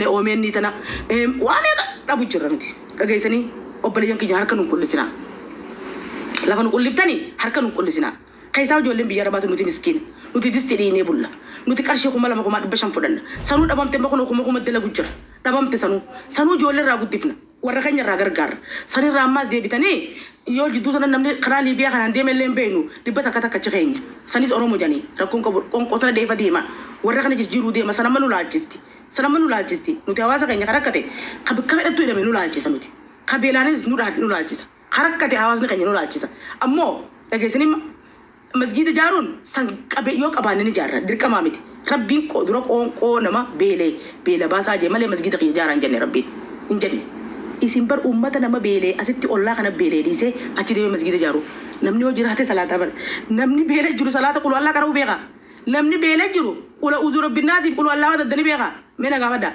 OMN tana waa meeqa dhabu jirra nuti. Dhageessanii, obboleeyyan kiyya, harka nun qullisinaa. Lafa nu qulliftanii harka nun qullisinaa. Keessaa ijoolleen biyya arabaatu nuti miskiina. Nuti disti dhiinee bulla. Nuti qarshii 2000, 500,000 fudhanna. Sanuu dhabamte immoo kunoo 1000 dalagu jira. Dhabamte sanuu. Sanuu ijoollee irraa guddifna. Warra keenya irraa gargaarra. Sanirraa ammaas deebitanii yoo jidduu sana namni karaa Liibiyaa kanaan deeme illee hin beeknu, 100 takka achi keenya. Sanis Oromo janii rakkoon qabu qonqoo tana dheefa deema. Warra kana jijjiiruu deema, sana amma nu laalchisti. Sana amma nu laalchisti. Nuti hawaasa keenya kan rakkate, ka bakka fedhattuu hidhame nu laalchisa nuti. Ka beelaanis nu laalchisa. Ka rakkate hawaasni keenya nu laalchisa. Ammoo dhageessanii, masgiida ijaaruun san qabe yoo qabaanne ni ijaarra, dirqamaa miti. Rabbiin dura qoonqoo nama beelee beela baasaa jee malee masgiida kiyya ijaaraa hin jenne, Rabbiin hin jenne. Isin bar uummata nama beelee asitti ollaa kana beelee dhiisee achi deemee masgiida ijaaru. Namni yoo jiraate salaataa bar. Namni beelee jiru salaata qulu Allaa qara'uu beekaa? Namni beelee jiru qula uzu rabbinnaasiif qulu Allaa daddani beekaa? Mee na gaafadhaa.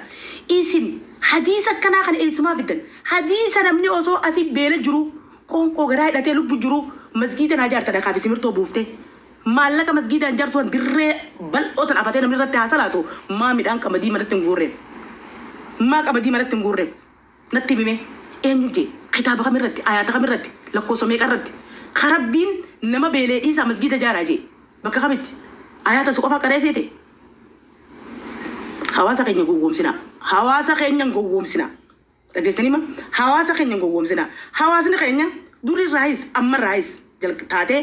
Isin hadiisa akkanaa kana eessumaa fiddan? Hadiisa namni osoo asii beela jiru, qoonqoo garaa hidhatee lubbu jiru, masgiida naa ijaarta dhakaa fi simirtoo buuftee. Maallaqa masgiidaan ijaartu san dirree bal'oo tan afatee namni irratti haa salaatu, maa midhaan qamadii manatti hin guurreef? Maa qamadii manatti hin guurreef? Natti himi mee. Eenyu jee? Kitaaba kamirratti? Ayaata kamirratti? Lakkoofsa meeqa irratti? Ka Rabbiin nama beelee dhiisaa masgiida ijaaraa jee. Bakka kamitti? Ayaata si qofaa qaree seete? Hawaasa keenya gowwoomsinaa. Hawaasa keenya hin gowwoomsinaa. Dhageessanii ma? Hawaasa keenya hin gowwoomsinaa. Hawaasni keenya durirraayis ammarraayis taatee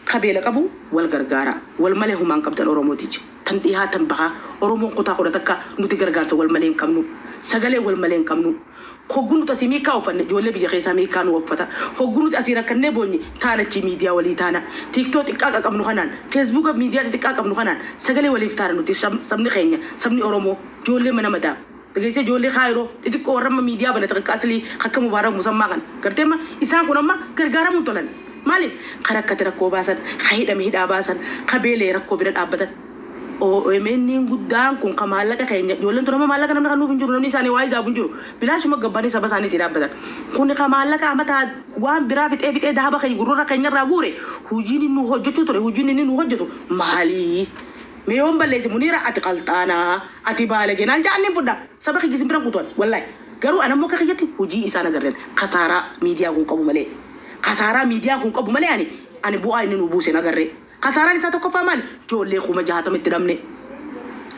kabeela qabu wal gargaara. Wal malee humaan qabdan Oromooticha. Tan dhihaa tan bahaa Oromoon kutaa 11 nuti gargaarsa wal malee hin qabnu. Sagalee wal malee hin qabnu. Hogguu nuti asii miikaa uffanne, ijoollee biyya keessaa miikaa nu uffata. Hogguu nuti asii rakkannee boonye, taana achii miidiyaa walii taana. TikTok xiqqaa qabnu kanaan, Facebooka miidiyaa xixiqqaa qabnu kanaan sagalee waliif taana nuti sabni keenya, sabni Oromoo, ijoollee mana madaa. Dhageessee, ijoollee Kaayiroo xixiqqoo warra amma miidiyaa banate akka aslii, akka Mubaarak Musammaa kana. Gartee, amma isaan kun amma gargaaramuun tolan. Maaliif? Ka rakkate rakkoo baasan, ka hidhame hidhaa baasan, ka beelee rakkoo bira dhaabbatan. OMN guddaan kun ka maallaqa keenya, ijoolleen tun amma maallaqa namni kan nuuf hin jiru, namni isaanii waa ijaabu hin jiru, bilaashuma gabbanii saba isaaniitii dhaabbatan. Kun ka maallaqa amataa waan biraa fixee fixee dahaba keenya gurrarra keenyarraa guure, hojiin inni nu hojjechuu ture, hojiin inni nu hojjetu maali? Mee yoon balleesse, Muniira ati qalxaanaa, ati baalagee naan ja'an, niin fudha. Saba kiyya isin biran kutuan wallahi. Garuu anammoo akka kiyyatti hojii isaan agarreen kasaaraa miidiyaa kun qabu malee, kasaaraa miidiyaan kun qabu malee, ani bu'aa inni nu buuse hin agarree. Kasaaraan isaa tokkoffaa maali? Ijoollee 60,000 itti dhabne.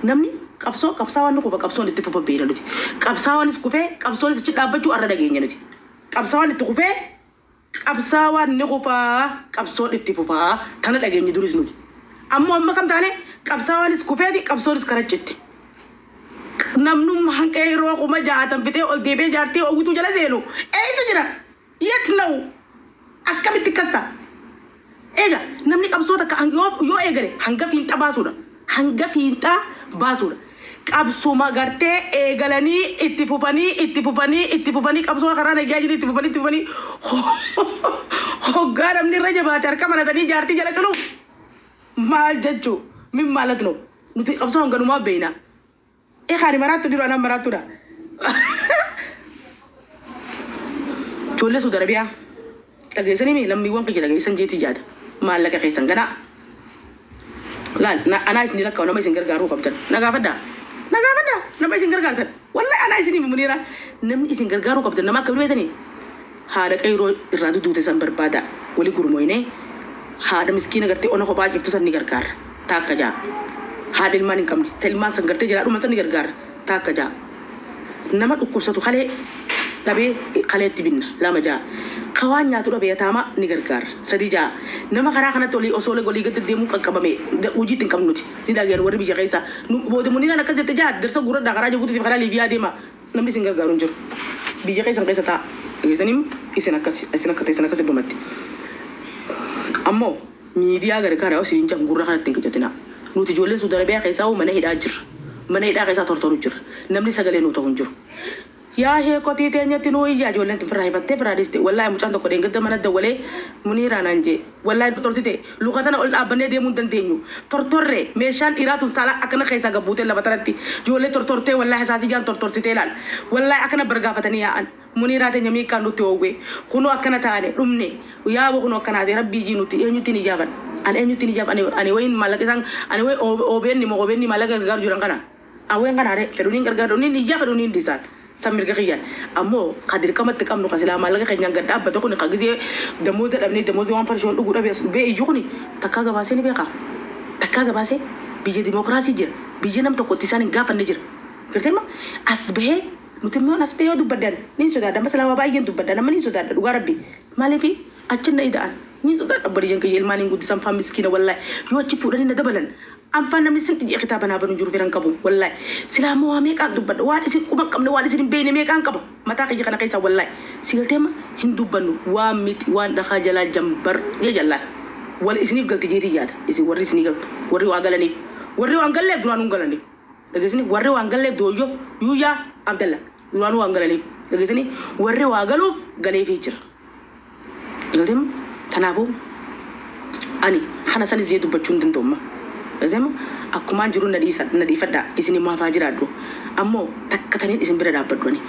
Namni qabsoo qabsaawaan ni kufa, qabsoon itti fufa beena nuti. Qabsaawaanis kufee qabsoonis achi dhaabbachuu arra dhageenya nuti. Qabsaawaan itti kufee, qabsaawaan ni kufaa, qabsoon itti fufaa tana dhageenye duris nuti. Ammoo amma kam taane? Qabsaawaanis kufeeti, qabsoonis kara citte. Namnummaan qeerroo 60,000 fixee ol deebi'ee jaartii hawwituu jala seenu eessa jira? Yet now akkamitti akkas ta'a? Eega namni qabsoo takka yoo eegale hanga fiinxa baasuudha. Hanga fiinxaa baasuudha. Qabsuma gartee eegalanii itti fufanii, itti fufanii, itti fufanii, qabsoo karaa nagaa jiru itti fufanii, itti fufanii, hoggaa namni irra jabaate harka maratanii jaartii jala galuuf maal jechuu min maalat no nuti qabsoo hanganumaa beeyna. Ee, maraattu dhiiroo, anaan maraattuudha. Ijoollee Saudi Arabiyaa dhageessanii mi, lammiiwwan kiyya dhageessan jeetii jaada. Maallaqa keessan ganaa. Laal, anaa isin lakkaa'u, nama isin gargaaruu qabdan. Na gaafadhaa. Na gaafadhaa, nama isin gargaartan. Wallahi anaa isin himu, Muniira. Namni isin gargaaruu qabdan nama akka beetanii. Haadha qeyroo irraa duduute san barbaada. Wali gurmoyne haadha miskiina gartee ona kophaa ciiftu san ni gargaarra. Taakka jaa. Haadha ilmaan hin qabne, ta ilmaan san gartee jalaa dhuman san ni gargaarra. Taakka jaa. Nama dhukkubsatu kalee dhabee kaleetti binna. Lama jaa. Ka waan nyaatu dhabe yataamaa ni gargaarra. Sadi jaa. Nama karaa kanatti olii osoo olii gad deddeemuu qaqqabame hojiitti hin qabnu nuti. Ni dhageen warri biyya keessaa. Booda Muniiraan akkas jette jaa, darsa guurradhaa karaa Jabuutiitiif karaa Liibiyaa deema. Namni isin gargaaru hin jiru. Biyya keessan keessa taa'a. Dhageessanii, isin akkas isin akka teessan akkas dhumatti. Ammoo miidiyaa gargaaraa isin hin jedhan, gurra kanatti hin qicatinaa. Nuti ijoolleen Saudi Arabiyaa keessaa mana hidhaa jirra. Mana hidhaa keessaa tortoru jirra. Namni sagalee nuu ta'u hin jiru. Yaa sheekotii teenyatti nuu iyyaa, ijoolleen firraa hifattee firraa dhiiste. Wallaahi mucaan tokko dheengadda mana dawwalee, Muniiraa naan jee. Wallaahi tortorsite, luka tana ol dhaabbannee deemuu hin dandeenyu. Tortorre, meeshaan dhiiraa tun saala akkana keessaa gabbuutee lafa tanatti. Ijoollee tortortee, wallaahi saasii jaan tortorsitee laal. Wallaahi akkana bargaafatanii yaa'an. Muniiraa teenya miikaan nutti hoowwee. Kunoo akkana taane dhumne. Yaaboo kunoo akkanaate rabbii jii nuti eenyutti hin ijaafan. Ani eenyutti hin ijaaf, ani wayiin maallaqa isaan, ani wayi OBN moo OBN maallaqa gargaaru jiran kana. Awween kana haree fedhuun hin gargaaru, niin iyyaa, fedhuun hin dhiisaan. San mirga kiyyaan. Ammoo ka dirqamatti qabnu, ka silaa maallaqa keenyaan gad dhaabbate kun, ka gizee damooza dhabnee damooza waan farshoon dhuguu dhabe as dhufee iyyu kuni takkaa gabaasee ni beekaa? Takkaa gabaasee? Biyya dimookiraasii jira. Biyya nam tokko itti isaan hin gaafanne jira. Gartee amma as bahee nuti immoo as bahee yoo dubbaddan niin sodaadha. Amma silaa waa baay'een dubbadha. Nama niin sodaadha dhugaa Rabbi. Maaliif achi na ida'an? Niin sodaadha, obboleeyyan kiyya ilmaan hin guddisan faan miskiina wallaahi. Yoo achi fuudhanii na dabalan anfaan namni sin xiyya kitaaba naa banu hin jiru, firan qabu wallaahi. Silaa immoo waa meeqaan dubbadha, waan isin quba hin qabne, waan isin hin beekne meeqaan qaba mataa kiyya kana keessaa wallaahi. Si galtee amma hin dubbannu waan miti, waan dhakaa jalaa jambar jee jallaan. Wal isiniif galti jeetii yaada, isin warri isinii galtu, warri waa galaniif, warri waan galleef duraanuu hin galaniif. Dhageessanii, warri waan galleef dooyyo yuuyyaa Abdalla duraanuu waan galaniif, dhageessanii, warri waa galuuf galeefii jira. Galtee kanaafuu ani kana sanis jee dubbachuu hin danda'u amma. Galtee akkumaan jiru na dhiisa, na dhiifadhaa, isin immoo hafaa jiraadhu. Ammoo takka taniin isin bira dhaabbadhu, ani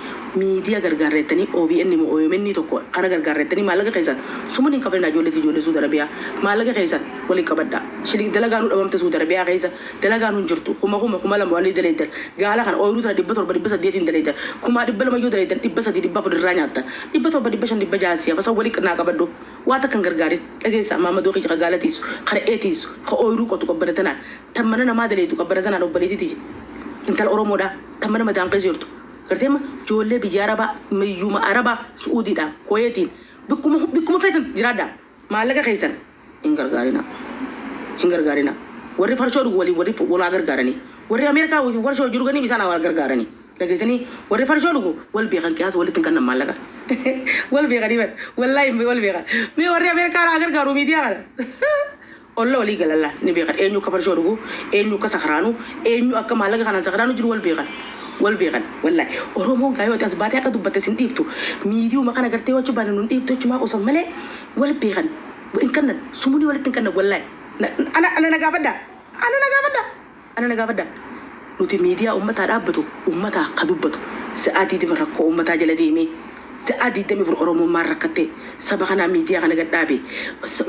miidiyaa gargaarreettanii OBN moo OMN tokko kana gargaarreettanii maallaqa keessan sumuun hin qabnaa, ijoolleetti, ijoollee Suudi Arabiyaa maallaqa keessan waliin qabadhaa. Shilling dalagaa nu dhabamte, Suudi Arabiyaa keessa dalagaan hin jirtu. Kuma kuma 2000 walii daleeydan, gaala kana ooyiruu tana 700 800n daleeydan, 200,000 yoo daleeydan 300 400 irraa nyaattan, 700 500 600 si'a san walii naa qabadhu. Waa takka hin gargaarin, dhageessa maamadoo kiyya, ka gaala tiisu, ka re'ee tiisu, ka ooyiruu qotu qabbana tanaan, tan mana namaa daleeydu qabbana tanaan, obboleettii tiyya intala Oromoodhaa tan mana madaan keessa jirtu, gartee ma ijoollee biyya Arabaa, biyyuma Arabaa, Su'uudiidhaan, Kuweetiin, bikkuma bikkuma feetan jiraadhaa, maallaqa keessan hin gargaarina, hin gargaarina. Warri farshoo dhugu waliin warri walaa gargaaranii, warri Ameerikaa farshoo hojii dhuganii isaan haa gargaaranii. Dhageessanii, warri farshoo dhugu wal beekan, qiyaasa walitti hin kannan maallaqa, wal beekanii bar, wallaahi wal beekan. Mee warri Ameerikaa haa gargaaru miidiyaa kana, olla walii galalla ni beekan, eenyu akka farshoo dhugu, eenyu akka sakraanu, eenyu akka maallaqa kanaan sakraanu jiru wal beekan, wal beekan wallaahi. Oromoon gaa yoo ati as baatee akka dubbatte sin dhiiftu, miidiyuma kana gartee yoo achi baane nun dhiiftu jechumaa qosan malee wal beekan, hin kannan sumunii walitti hin kannan wallaahi. Ana ana na gaafadha, ana na gaafadha, ana na gaafadha. Nuti miidiyaa ummataa dhaabbatu, ummataa ka dubbatu, sa'aatii dima rakkoo ummataa jala deemee sa'aa 24 Oromoon maal rakkatte, saba kanaa miidiyaa kana gad dhaabe,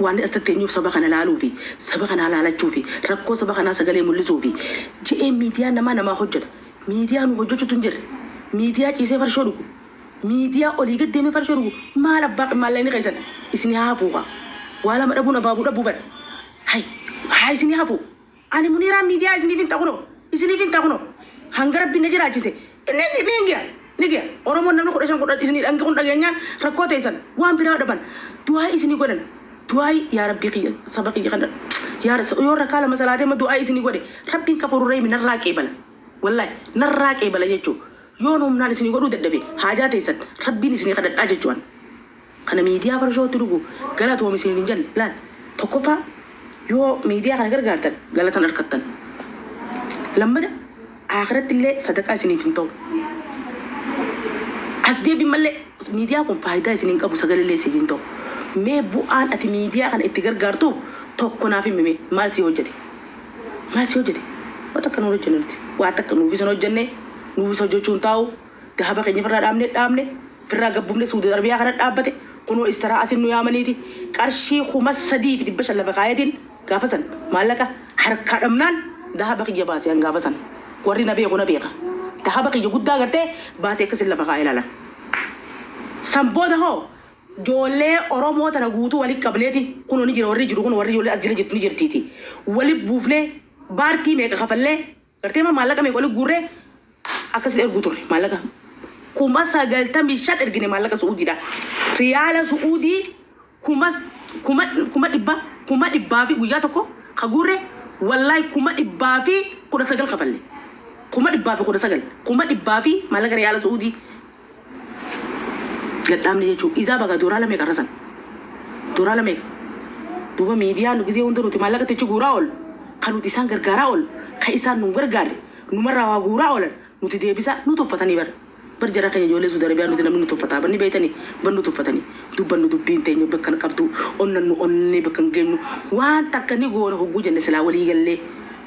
waan as tatteenyuuf saba kana laaluu fi saba kanaa laalachuu fi rakkoo saba kanaa sagalee mul'isuu fi je'ee miidiyaa namaa namaa hojjeta. Miidiyaa nu hojjechuutu hin jirre, miidiyaa ciisee farshoo dhugu, miidiyaa olii gad deemee farshoo dhugu, maal abbaa maallaqni keessan isinii haa hafuu kaa. Waa lama dhabuun abaabuu dhabuu bara. Hay haa isinii hafuu. Ani Muniiraan miidiyaa isiniif hin ta'u, isiniif hin ta'u. Hanga Rabbiin na jiraachise ni ni giya, ni giya. Oromoon namni 15 kudhan isinii dhangi kun dhageenyaan rakkoo teessan waan biraa dhaban du'aa isinii godhan. Du'aa yaa Rabbii kiyya, saba kiyya kana yaa yoo rakkaa lama salaatee ma du'aa isinii godhe, Rabbiin kafaruu reemi narraa qeebala. Wallaahi narraa qeebala jechuu, yoon humnaan isinii godhuu dadhabe haajaa teessan Rabbiin isinii kadhadhaa jechuun. Kana miidiyaa farshootti dhugu galatoom isiniin hin jenne. Laal, tokkoffaa yoo miidiyaa kana gargaartan galatan argattan, lammata aakiratti illee sadaqaa isiniif hin ta'u. As deebiin mallee miidiyaa kun faayidaa isin hin qabu, sagalee isiif hin ta'u. Mee bu'aan ati miidiyaa kana itti gargaartuuf tokko naaf himi, mee maal si hojjete? Maal si hojjete? Waa takka nuun hojjenne nuti. Waa takka nuufis hin hojjenne, nuufis hojjechuu hin taa'u. Dahaba keenya firraa dhaabne dhaabne firraa gabbumne. Suudi Arabiyaa kana dhaabbate kunoo istaraa asin nu yaamaniiti qarshii 3,500 lafa kaayatiin gaafa san maallaqa harkaa dhabnaan dahaba kiyya baase an gaafa san. Warri na beeku na beeka. Dahaba kiyya guddaa gartee baasee akkasin lafa kaa'ee ilaalan. San booda hoo ijoollee Oromoo tana guutuu walitti qabneeti, kunoo ni jira warri jiru kun, warri ijoollee as jira jirtu ni jirtiiti. Wali buufnee baartii meeqa kafallee, gartee ma maallaqa meeqa walitti guurree akkasitti erguu turre. Maallaqa 95,000 ergine, maallaqa Su'uudiidha. Riyaala Su'uudii kuma kuma kuma dhibba kuma dhibbaa fi guyyaa tokko ka guurre wallaahi 119,000 kafalle. 119,000, kuma dhibbaa fi maallaqa riyaala Su'uudii gadhaabne jechuudha. Izaa baga doolaara meeqa irra san? Doolaara meeqa? Duuba miidiyaan nu gisee hunda nuti maallaqa itti guuraa oolu, kan nuti isaan gargaaraa oolu, kan isaan nu gargaarre, numarraa waa guuraa oolan, nuti deebisaa nu tuffatanii bara. Bar jara keenya ijoollee Suudi Arabiyaa nuti namni nu tuffataa bar, ni beeytanii bar, nu tuffatanii dubbannu dubbiin teenya bakka hin qabdu, onnannu onnee bakka hin geenyu. Waan takka ni goona hogguu jenne silaa walii gallee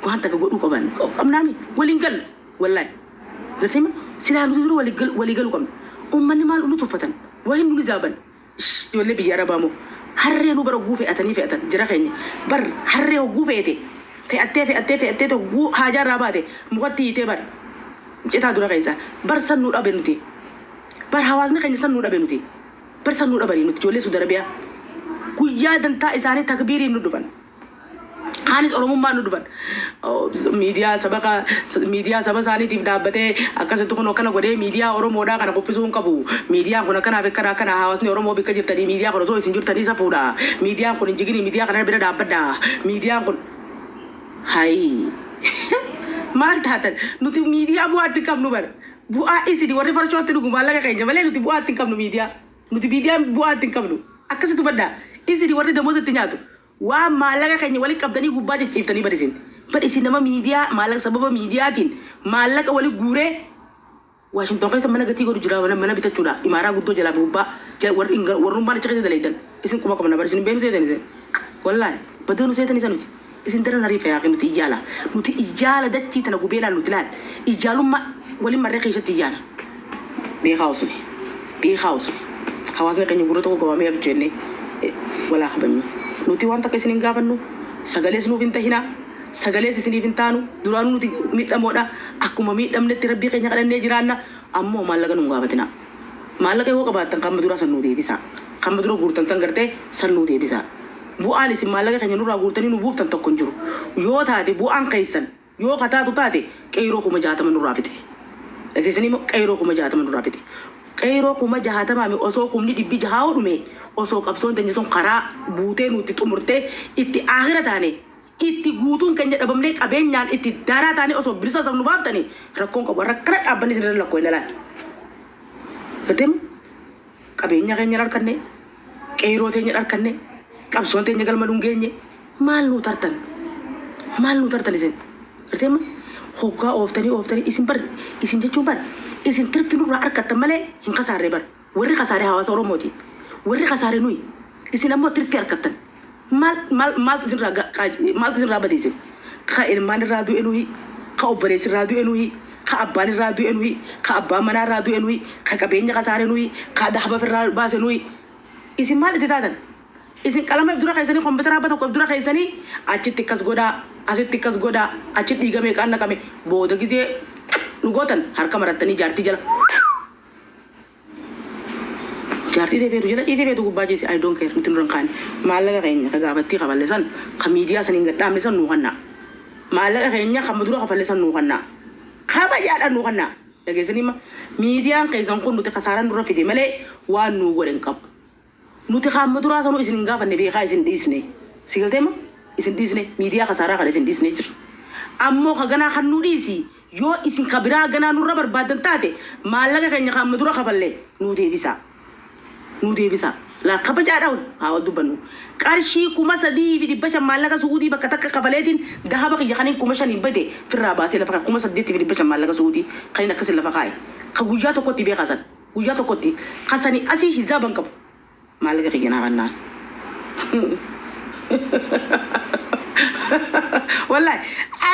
waan takka godhuu qaban qabnaami, waliin gallu wallaahi. Gartee silaa nuti dura walii galuu qabna. Uummanni maal nu tuffatan wahin nu nizaaban. Ijoollee biyya Arabaa moo harree nu bara hogguu fe'atanii fe'atan, jara keenya bar harree hogguu fe'ete fe'attee fe'attee fe'attee hogguu haajaa irraa baate mukatti hiitee bar. Citaa dura keessa bar san nu dhabe nuti. Bar hawaasni keenya san nu dhabe nuti. Bar san nu dhabanii nuti ijoollee Suudi Arabiyaa. Guyyaa dantaa isaanii takbiiriin nu dhufan. Kaanis Oromummaan nu dhufan. Miidiyaa saba miidiyaa saba isaaniitiif dhaabbatee akkasitti kun akkana godhee miidiyaa Oromoodhaa kana kuffisuu hin qabu. Miidiyaan kun akkanaaf akkana akkana, hawaasni Oromoo bikka jirtanii miidiyaa kun osoo isin jirtanii safuudha. Miidiyaan kun hin jigini, miidiyaa kana bira dhaabbadha. Miidiyaan kun hayi maal taatan? Nuti miidiyaa bu'aa itti qabnu bara. Bu'aa isin warri farshootti dhugu maallaqa keenya malee nuti bu'aa itti hin qabnu miidiyaa. Nuti miidiyaan bu'aa itti hin qabnu. Akkasitti hubadhaa. Isin warri damoota itti nyaatu. Waan maallaqa keenya walitti qabdanii gubbaa cicciiftanii badisin. Badhisin nama miidiyaa maallaqa sababa miidiyaatiin maallaqa wali guuree Waashington keessa mana gatii godhu jira, mana bitachuudha. Imaaraa guddoo jalaa fi gubbaa warri warrummaan achi keessa dalaydan isin quba qabna bar, isin hin beeknu seetan isin. Wallaahi badoonu seetan isa nuti. Isin daran hariifa yaa nuti iyyaala. Nuti iyyaala dachii tana gubee laal nuti laal. Iyyaalummaa waliin marree keessatti iyyaala. Beekaa osuni. Beekaa osuni. Hawaasni keenya gurra tokko qabamee abjuu jennee walaa kabajnu. Nuti waan takka isin hin gaafannu. Sagalees nuuf hin tahinaa. Sagalees isiniif hin taanu. Duraanuu nuti miidhamoodha. Akkuma miidhamnetti rabbii keenya kadhannee jiraanna. Ammoo maallaqa nu hin gaafatinaa. Maallaqa yoo qabaattan kan duraa san nuu deebisaa. Kan dura guurtan san gartee san nuu deebisaa. Bu'aan isin maallaqa keenya nurraa guurtanii nu buuftan tokko hin jiru. Yoo taate, bu'aan keessan yoo kataatu taate, qeyroo 60,000 nurraa fixe. Dhageessanii immoo qeyroo 60,000 nurraa fixe. Qeyroo 60,000 osoo 600,000 dhume, osoo qabsoon teenya sun karaa buutee nuti xumurtee itti akhira taane, itti guutuun keenya dhabamnee qabeenyaan itti daaraa taane, osoo bilisa nu baaftanii rakkoon qabu. Rakkana dhaabbanni isin irra lakkoo hin lalaan. Gartee qabeenya keenya harkanne, qeyroo teenya harkanne, qabsoon teenya galma nu hin geenye, maal nuu tartan? Maal nuu tartan isin? Gartee hoggaa ooftanii ooftanii isin bar, isin jechuun bar isin tirfi nurraa harkattan malee hin kasaarree bar. Warri kasaaree hawaasa Oromooti. Warri kasaaree nuyi. Isin ammoo tirfi harkattan. Maal maal maaltu isinirraa maaltu isinirraa bade isin? Ka ilmaan irraa du'e nuyi, ka obboleessi irraa du'e nuyi, ka abbaan irraa du'e nuyi, ka abbaan manaa irraa du'e nuyi, ka qabeenya kasaare nuyi, ka dahaba irraa baase nuyi. Isin maal itti taatan? Isin qalama if dura keessanii, kompiitara abba tokko if dura keessanii, achitti akkas godhaa, asitti akkas godhaa, achitti dhiiga meeqaan naqame, booda gizee nu gootan harka marattanii jaartii jala. Jaartii ta'e feetu jala ciisee, feetu gubbaa ciise, I don't care, nuti nurra hin kaane. Maallaqa keenya ka gaafattii kafalle san, ka miidiyaa saniin gad dhaabne san nuu kannaa. Maallaqa keenya kan dura kafalle san nuu kannaa. Kabajaadhaan nuu kannaa. Dhageessanii ma miidiyaan keessan kun nuti kasaaraan nurra fide malee waan nuu godhe hin qabu. Nuti kaamma duraa sanuu isin hin gaafanne, beekaa isin dhiisne. Si galtee ma? Isin dhiisne, miidiyaa kasaaraa kana isin dhiisnee jirra. Ammoo ka ganaa kan nu dhiisi, yoo isin ka biraa ganaa nurra barbaaddan taate, maallaqa keenya kan amma dura kafalle nuu deebisaa. Nuu deebisaa. Laa kabajaadhaan haa wal dubbannu. Qarshii 3,500 maallaqa Su'uudii bakka takka kafaleetiin dahaba kiyya kaniin 5,000 bade firraa baasee lafa kaa'e, 8,500 maallaqa Su'uudii kaniin akkasin lafa kaa'e. Ka guyyaa tokkotti beekaa san. Guyyaa tokkotti kasani asii hizaaban qabu. Maallaqa kiyya naa kannaan. Wallahi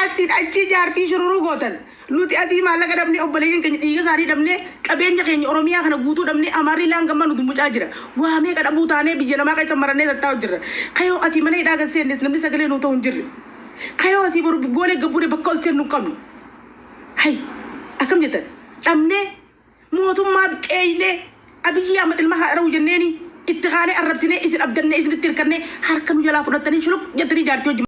atiin achii jaartii shururuu gootan. Nuti asii maallaqa dhabnee, obboleeyyan keenya dhiiga isaanii dhabnee, qabeenya keenya Oromiyaa kana guutuu dhabnee, Amaarri laan gammaa nu dummucaa jira. Waa meeqa dhabuu taanee biyya namaa keessa marannee tattaa'u jirra. Kayoo asii mana hidhaa gad seenne namni sagalee nuu ta'u hin jirre. Kayoo asii boru boolee gabbuune bakka ol seennu hin qabnu. Hay akkam jettan, dhabnee mootummaa qeeynee Abiyyi Ahmad ilma haadha jenneeni itti kaanee arrabsinee, isin abdannee isinitti hirkannee, harka nu jalaa fudhattanii shuluk jettanii jaartii hojii.